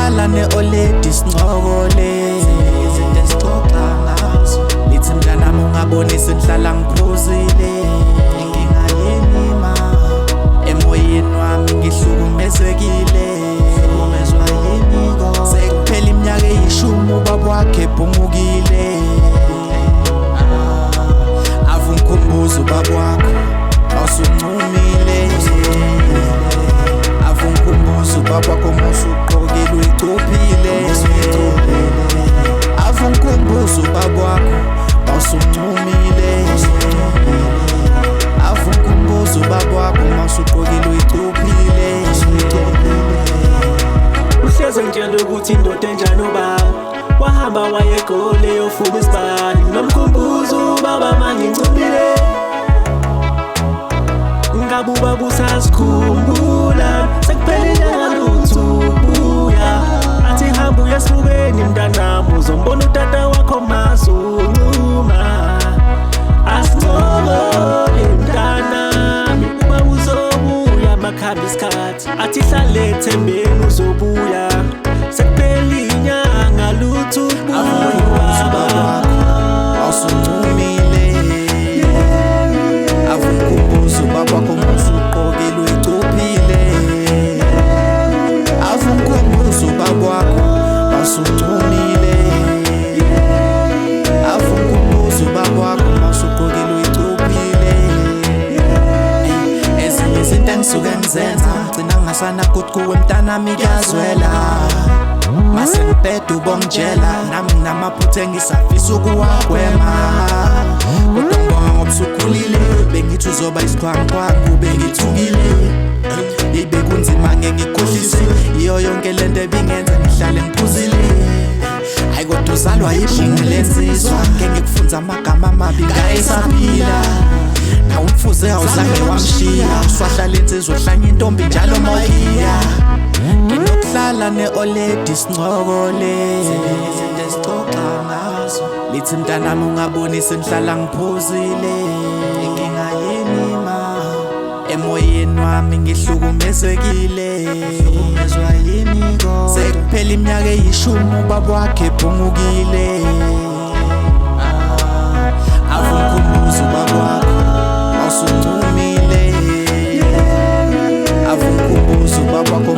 Nginokuhlala ne-oledi sincokole, izinto esixoxa ngazo. Lithi mntanami ungabonisa ngihlala ngiphuzile. Inkinga yini ma? Emoyeni wami ngihlukumezekile. Hlukumezwa yini kodwa? Sekuphela iminyaka eyishumi ubaba wakhe ebhungukile. Avungikhumbuza ubaba wakho mawusuncumile. Avungikhumbuza ubaba wakho mawusuqokile uyicuphile. Avungikhumbuza ubaba wakho mawusuncumile. Avungikhumbuza ubaba wakho mawusuqokile uyicuphile. Uhleze ngitshela ukuthi indoda enjani ubaba. Wahamba waye eGoli eyofuna isibani. Nginomkhumbuzo ubaba mangincumile. Ngabe ubaba usasikhumbula? Sekuphela inyanga lutho ubuya. Athi hamba uye esibukweni mntanami, uzombona utata wakho masuncuma. Asincokole mntanami, ubaba uzobuya makuhamba isikhathi. Athi hlale ethembeni uzobuya. Sekuphela inyanga lutho ubuya Avungikhumbuza ubaba ubaba. wakho mawusuncumile. Avungikhumbuza ubaba wakho mawusuqokile uyicuphile. Avungikhumbuza ubaba wakho mawusuncumile. Avungikhumbuza ubaba wakho mawusuqokile uyicuphile. Ezinye izinto engisuke ngizenza ngigcina ngingasanakuthi kuwe mntanami kuyazwela. Mase ngibheda ubongitshela nami nginamaphutha engisafisa ukuwagwema. Kodwa ngibonga ngoba usukhulile, bengithi uzoba isiqhwanqhwangu bengithukile. Yeyi bekunzima ngeke ngikhohlise, iyo yonke lento ebingenza ngihlale ngiphuzile. Hayi kodwa uzalwa yibhungu lensizwa, ngeke ngikufunze amagama amabi ngayesaphila. Nawe umfuze awuzange wamshiya, uswahlala insizwa uhlanya intombi njalo mawugiya. Nginokuhlala ne-oledi sincokole, izinto esixoxa ngazo. Lithi mntanami ungabonisa ngihlala ngiphuzile. Inkinga yini ma? Emoyeni wami ngihlukumezekile. Hlukumezwa yini kodwa? Sekuphela iminyaka eyishumi ubaba wakhe ebhungukile. Avungikhumbuza ubaba wakho mawusuncumile. Avungikhumbuza ubaba wakho.